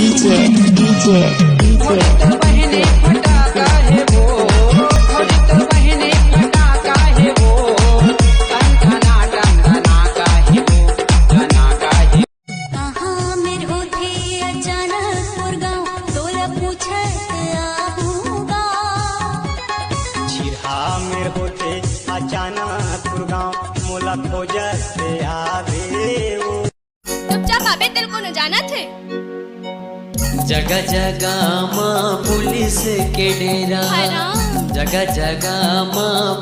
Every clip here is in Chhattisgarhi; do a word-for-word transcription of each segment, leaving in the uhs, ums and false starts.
DJ, DJ, DJ। कहाँ मेर होथे अचानकपुर गाँव, तोला पूछत आहूँ गा। चिरहा मेर होथे अचानकपुर गाँव, मोला खोजत आवे ओ। चुपचाप आबे, तेल कोनो जानत हे? जगह जगह म पुलिस के डेरा, हाय राम। जगह जगह म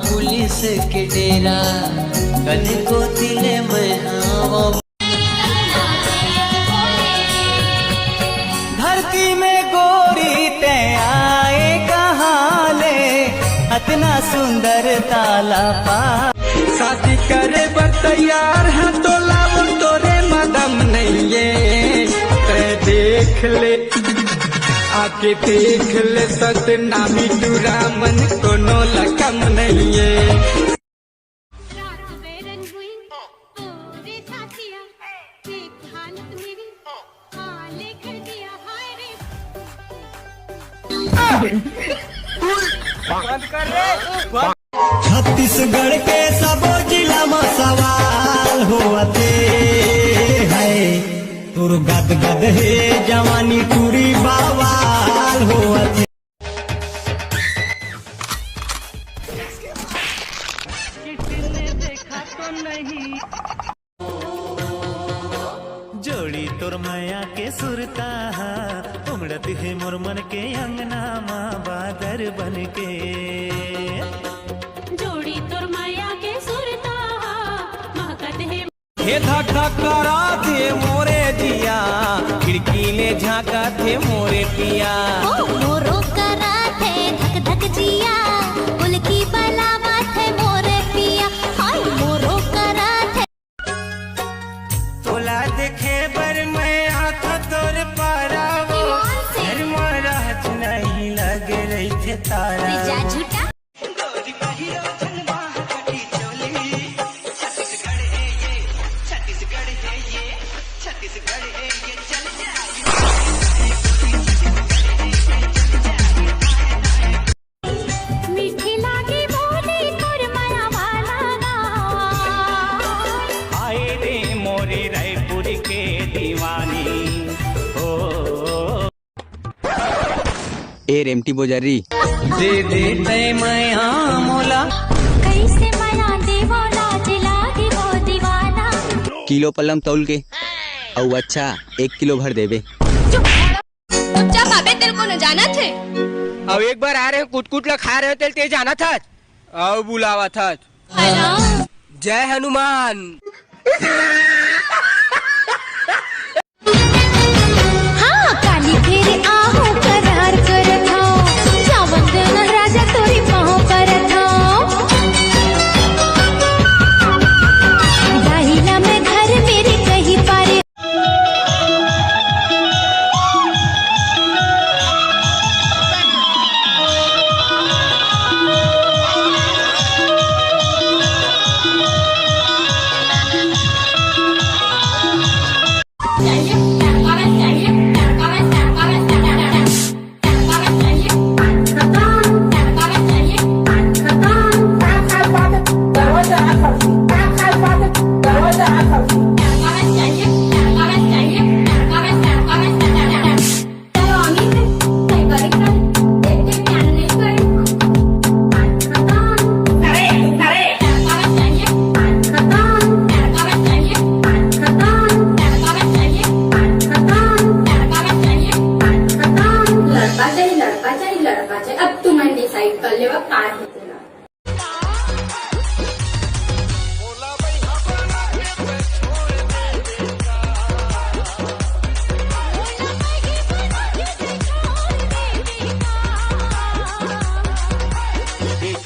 पुलिस के डेरा, कने कोती ले मैं हवं। धरती में गोरी तैं आए कहाँ ले, अतना सुंदर ताला पा। शादी करे बर तैयार है, तोला वो तोरे मदम नहीं है। तैं देख ले, आके देख ले, सतनामी टूरा मन कोनो लकम नहीं है। रात बेरन हुई ओ रे साथिया, देख हालत मेरी, हाले कर दिया हाय रे। बंद कर रे। छत्तीसगढ़ के सबो जिला म सवाल होवत हे, तोर गदगद हे जवानी टूरी बवाल होवत हे। जोड़ी तोर मया के सुरता हा, उमड़त हे मोर मन के अंगना मा बादर बन के। जोड़ी तोर मया के सुरता हा, महकत हे। हे धक धक कराथे मोरे जिया, खिड़की ले झांकथे मोरे पिया। ओ मोरो कराथे धक धक जिया, उलकी बलावथे मोरे पिया। हाय मोरो कराथे। तोला देखे बर मैं आथों तोर पारा वो, ईमान से। घर मा रहत नहीं लगे रहिथे तारा। जा झूठा। मीठी लागे बोली तोर मया वाला गाना। आए रे मोरे रायपुर के दीवानी, ओ। ए रेमटी बोजरी। दे दे तै मया मोला। कैसे मया देवो लाज लागे वो दीवाना। किलो पलंग तौल के, अउ अच्छा एक किलो भर देबे। चुपचाप आबे, तेल कोनो जानत हे? अउ एक बार आ रहे कुटकुट ला खा रहे तेल ते जानत हस? अउ बुलावत हस। जय हनुमान। हाँ, काली फेरे आहूँ करार करत हौं, सावन दिन राजा तोरी पाँव परत हौं। दाहिना मैं घर मेरे कहीं पारे। लड़का चाहिए, लड़का चाहिए, लड़का चाहिए। अब तुमन डिसाइड कर लेवा का है।